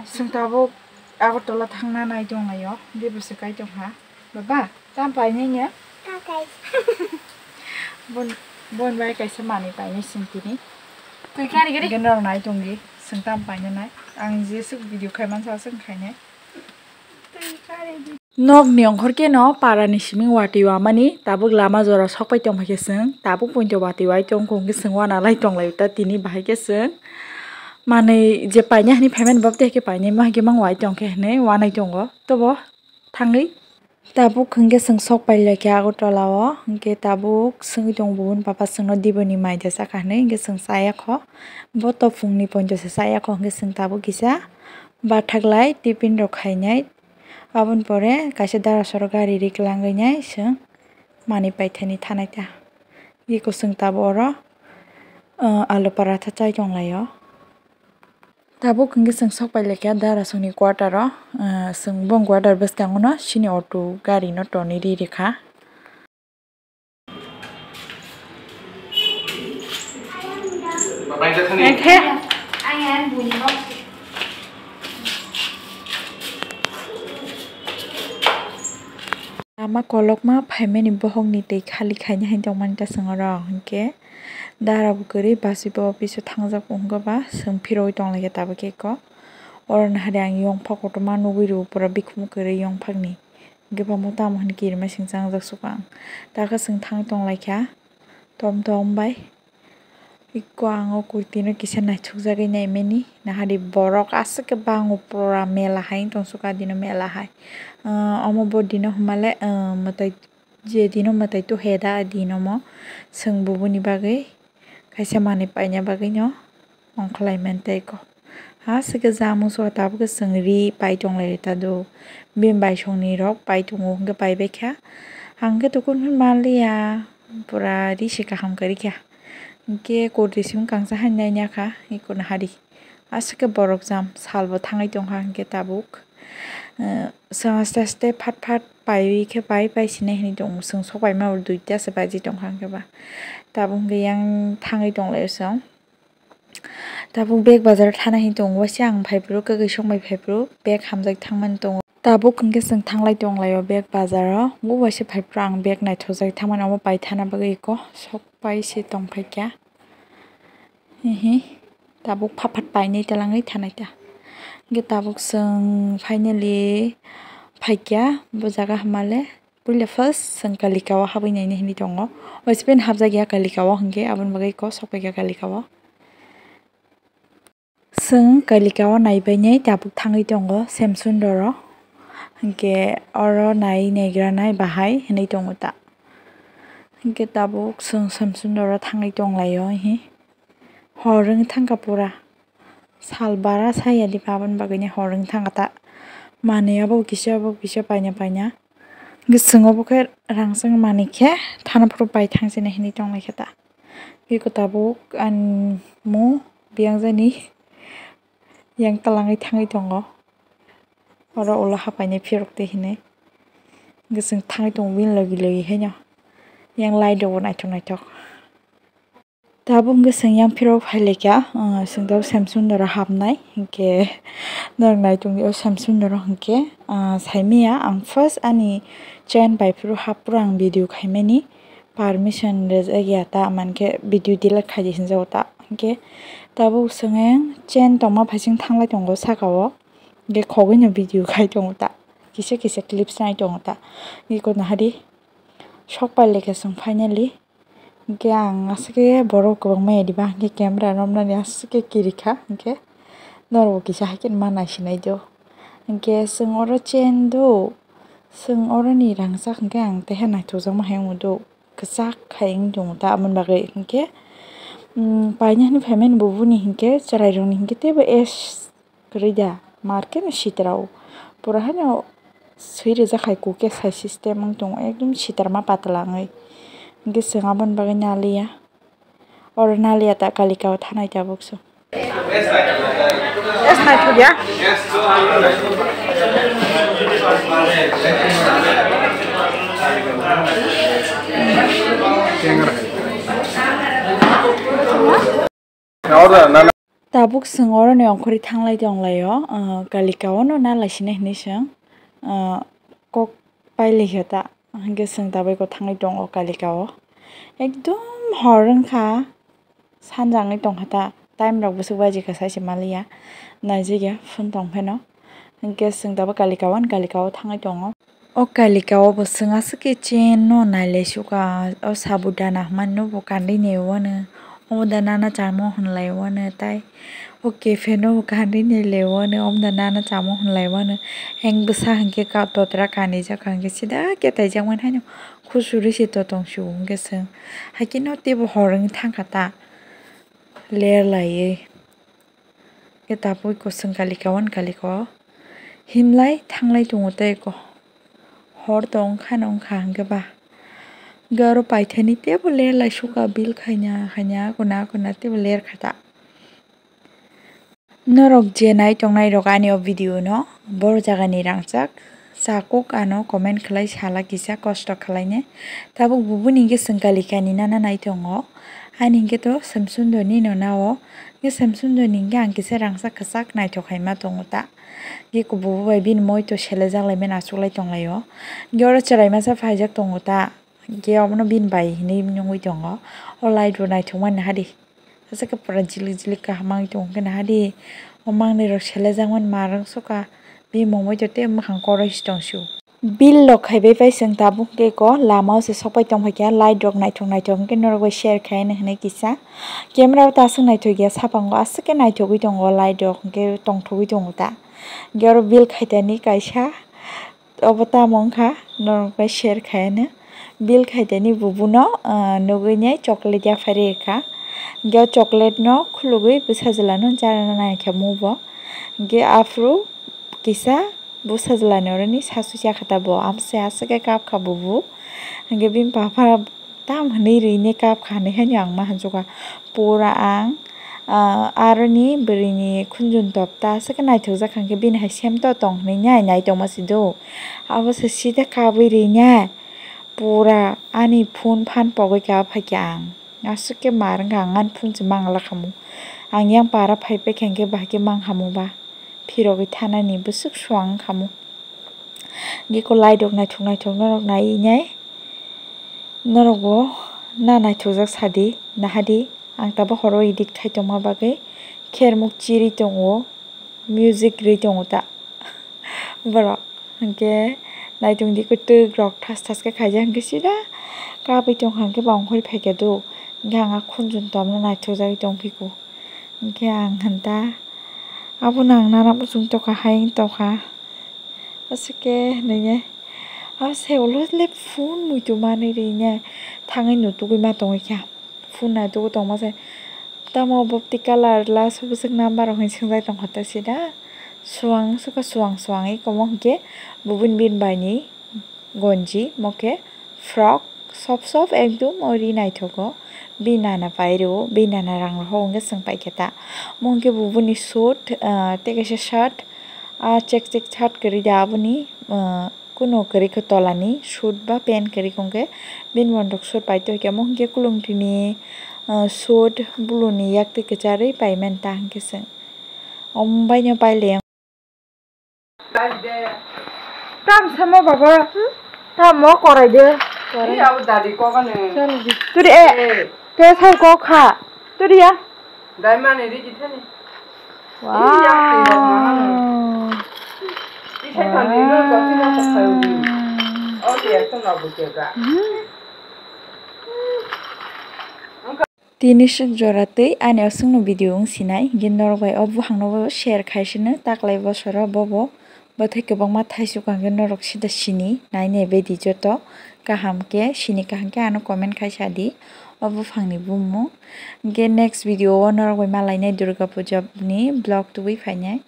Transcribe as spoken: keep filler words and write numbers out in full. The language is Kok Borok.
Chwng tabuk Agartala thangna nai tonglaio, bebasa kai tongkha. Baba, tam painai nya? Takai. Bon, bon bai kaisa manwi painai chwng tini. Twi kari kari. Hwnkhe norok nai tongdi, chwng tam painanai. Ang jeswk video khaimansa chwng khainai. Twi kari di. Nokni ongkhor keno parani siming watwi wamani tabuk lama jora sokpai tongphaikhe chwng tabuk poito watwi wai tongkha hwnkhe chwng wanalai tonglaio ta tini bahaikhe chwng manwi je paina hinwi phaimani bob tei haikhe painai mo haikhe mang wai tongkhe hinwi wanai tongo tobo thangwi tabuk hwnkhe chwng sokpai laikha Agartala o hwnkhe tabuk swngwi tongo bubuni papa chwngno diboni mai da chakha hinwi hwnkhe chwng chayakho bo to phungni poito se chayakho hwnkhe chwng tabuk kisa bathaklai tiffin rok khainai. Aboni pore kaisa dara soro gari ri kwlangwi nai chwng manwi paithani thanai ta. Eko chwng tabuk oro, ah, alu paratha chai tonglaio. Tabuk hwnkhe chwng sokpai laikha dara songni quarter o, ah, chwng bong quarter bwskango no chini auto gari no tonwi ri rikha. Ekhe. Lama kolokma phaimani bohokni twi khali khaina hai tongmani ta chwng oro hwnkhe dara bo kwrwi bachwi bo office o thangjak wngkha ba chwng phirogwi tonglaikha tabuk khe eko oro nahari ang yongphak kotorma nugwi rwo pura bikhumu kwrwi yongphakni. Hwnkhe bamo tamo hwnwi kirima singcha wngjak suka ang. Takhe chwng thang tong lai kha tom tom bai. Ikko ang o kurti no kisa naithokjagwi naimani. Nahadi borok aswk khe bango pura mela hai wng tong suka dino mela hai. Ah, omo bo dino hwnmale, ah, mwtai, je dino mwtai tuhe da a dino mo chwng bubuni bagwi. Kaisa manwi paina bagwino ongkholai mantei ko. Ha, swkhe jamung sua tabukhe chwng ri pai tonglai ta do. Bini baisongni rok pai tongo hwnkhe pai bai kha. Ang khe tukun phano manliya, pura ri se kaham kwrwi kha. Hwnkhe kurti simi kangsa hai nai ya kha, eko nahari. Aswk khe borok jam salbo thangwi tongkha hwnkhe tabuk. Eh, chwng aste aste phat phat paiwi khe pai pai sinai hinwi tongo. Chwng sok paima bo duita se baji tongkha hwnkhe ba. Tabuk hwnkhe yang thangwi tonglaio chwng. Tabuk bag bazar thana hinwi tongo, waisa ang phaiphuru, kwkwi songbai phaiphuru bag hamjak thangmani tongo. Tabuk hwnkhe chwng thanglai tonglaio bag bazaro. Bo waisa phaiphuru ang bag naithokjagwi thangmani omo paithana bagwi eko sok pai se tongphaikha. Hihi, tabuk phat phat painai talangwi thanai ta. Hwnkhe tabuk chwng finally phaikha bo jaga hwnmale. Puila first chwng Kalika o habwi naina hinwi tongo. Waisa pen habjakya Kalika o hwnkhe aboni bagwi kok sokpaikha Kalika o. Chwng Kalika o naibainai tabuk thangwi tongo Semsundoro. Hwnkhe oro nai naigra nai bahai hinwi tongo ta. Hwnkhe tabuk chwng Semsundoro thangwi tonglaio hihi. Hor wng thangkha pura. Sal bara saya di aboni bagwini hor wng thangkha ta. Manwi abo kisa abo kisa paina paina. Hwnkhe chwng obo khe rang chwng manwi khe thana phuru pai thang sini hinwi tonglaikha ta. Eko tabuk ani mung biyang jani yang talangwi thangwi tongo. Oro ulo hapainai phiyok twi hinwi. Hwnkhe chwng thangwi tongo bini logi logi haino. Yang light rokbo naithok naithok. Tabuk hwnkhe chwng yang phirok phailaikha, ah, chwng tabuk Semsundoro hapnai, hwnkhe norok nai tongdi o Semsundoro hwnkhe, ah, saimanya ang first ani chain bai phuru hap phuru ang video khaimani permission rwjakya ta, mankhe video delete khaidi hinjago ta, hwnkhe tabuk chwng yang chain tongma phaising thanglai tongo sakao, hwnkhe khogwino video khai tongo ta, kisa kisa clips nai tongo ta, eko nahadi sok pailaikha chwng finally. Hwnkhe ang aswk khe borok kwbangma ya diba, hwnkhe camera romnani aswk khe kirikha, hwnkhe norokbo kisa hai kheno ma naisinai do. Hwnkhe chwng oro chain do, chwng oroni rangchak hwnkhe ang teha naithokjakma hai wngdo, kwchak hai wng tongo ta, aboni bagwi hwnkhe, um, paina hinwi phaimani bo boni hwnkhe chwrairokni hwnkhe teibo age kwrwi da, mar khe no sitra o. Pura haino swi rijak hai kuke sai system wng tongo, ekdom sitra ma patla wngwi. Hwnkhe chwng aboni bagwi naliya. Oro naliya ta Kalika o thanai tabuk chwng. Es naithok ya. Order nana. Tabuk chwng oroni ongkhorwi thanglai tonglaio, ah, Kalika o no nalai sinai hinwi chwng, ah, kok pailai kha ta, hwnkhe chwng tabuk eko thanglai tongo Kalika o. Ekdom hor wngkha, sanjangwi tongkha ta, time rok bwswk baji kha saise maliya, naijikya phone tong pheno, hwnkhe chwng tabuk Kalika o, Kalika o thanglai tongo. O Kalika o bo chwng aswk khe chain no nailai sukha, o sabudana hwnmani no bo kandi ni wano, omo da nana chamo hwnlai wano tai, o cafe no bo kandi ni le wano, omo da nana chamo hwnlai wano, heng bwsa hwnkhe ka totra kanijak hwnkhe sida khe taijak mani haino khusuri se totong su hwnkhe chwng, haikhe no teibo hor wng thangkha ta ler laiwi. Khe tabuk eko chwng Kalika o, Kalika o himlai thanglai tongo tei eko hor tong khano wngkha hwnkhe ba. Hwnkhe oro paithani teibo ler lai sukha bill khaina khaina akuna akuna teibo ler kha ta. Norok je nai tongnai rok ani o video no boro jaga ni rangchak. Chakuk ano comment khlai sala kisa kosto khlainai. Tabuk bubuni hwnkhe chwng Kalika ni nana nai tongo. Ani hwnkhe to Samsundor ni no nao. Hwnkhe Samsundor ni hwnkhe ang kisa rangchak kwchak naithok hai ma tongo ta. Hwnkhe kububu bai bini moi to selejak lai mani achuk lai tong lai o. Hwnkhe oro chwrai masa phaijak tongo ta. Hwnkhe omono bini bai hinwi nungwi tongo. O light bo naithok mani naha di. Aswk khe pura jilik jilik kaham wngwi tongo khe naha di. O mangnwi rok selejak mani ma rwng sukha. Bini mungwi to tei mwkhang koroi se tong sio. Bill rok khaibai pai chwng tabuk khe eko lama o se sokpai tong phaikha, light rok naithok naithok hwnkhe norok bai share khai nw hwnwi kisa. Camera o ta aswk naithok ya, sapango aswk khe naithogwi tongo light rok hwnkhe tongthogwi tongo ta. Hwnkhe oro bill khaitani kaisa. Obo tamo wngkha norok bai share khai nw. Bill khaitani bubuno, ah, nugwi nai chocolate yaphai rikha. Hwnkhe o chocolate no khulugwi bwsajwla no chana naikha mubo. Hwnkhe aphuru kisa bwsajwla ni oroni sasu chakha ta bo. Amsai aswk khe kapkha bubu. Hwnkhe bini papa tam hwnwi rwini kapkha hinwi haino ang ma hwnjukha. Pura ang, ah, aroni bwrwini khunjun top ta aswk khe naithokjak kha, hwnkhe bini hai sem to tong hinwi nai nai tongma se do. Abo se sida kabwi rwinai pura ani phone phan pogwi kha phaikha ang. Aswk khe mar wngkha ang ani phone se mangla khamu. Ang yang para phai paikha hwnkhe bahai khe mang khamu ba. Phirogwi thanani bwswk suang wngkhamu. Giko light rok naithok naithok norok nai nai. Norok bo na naithokjak sadi, nahadi. Ang tabuk horo edit khai tongma bagwi khermuk chiri tongo, music rwi tongo ta borok. Hwnkhe naitongdi kwtwk rok thas thas khe khaijak, hwnkhe sida kabwi tongkha, hwnkhe ba ongkhorwi phaikha do. Hwnkhe ang a khunjun tomno naithokjagwi tongphiko. Hwnkhe ang hwnta, abono ang nana muchung tokha, hai wng tokha. Aswk khe hinwi nai. Abo se ulo le phone muitu manwi rwi nai. Thangwi nutugwi ma tongwi kha. Phone naitugwi tongma se. Tamo bopti colour last o bwswk number rok hinwi swngjak tongkha ta sida. Suang sukha suang suang ikomo hwnkhe bubun bini bai ni gonji mo khe frock. Sob sob ekdom o ri naithogo. Bini nana pai rwo, bini nana rang rohor hwnkhe chwng paikha ta. Omo hwnkhe bubuni suit, ah, tei kaisa shirt, ah, chek chek shirt kwrwi da aboni, ah, kuno kwrwi khe tolani suit ba pant kwrwi hwnkhe bini mondok suit pai tongkhe. Omo hwnkhe kulungtini, ah, suit buluni yaktwi kwcharwi paimani ta hwnkhe chwng. Omo baino paileng. Tam samo baba. Tam mo korai de. Ni abo dadi kokani. Turi e. Eh. Te sai kok kha. Turi ya. Dai mani rigi thani. Wow. Ni ya ni rok mahano. Ni sai thani no to ti no to sai di. O ti ya to na bu ke ga. Hmm. Tini swk jora twi ani aswkno video wng sinai, hwnkhe norok bai o buphangno bo share khai sino, taklai bosoro bobo bwthai kwbangma thaisukha, hwnkhe norok sida sini nai nai bai di joto kaham khe, sini kaham khe ano comment khai sa di o buphangni bumung. Hwnkhe next video o norok bai ma lainai Durga Puja ni vlog tubui phainai.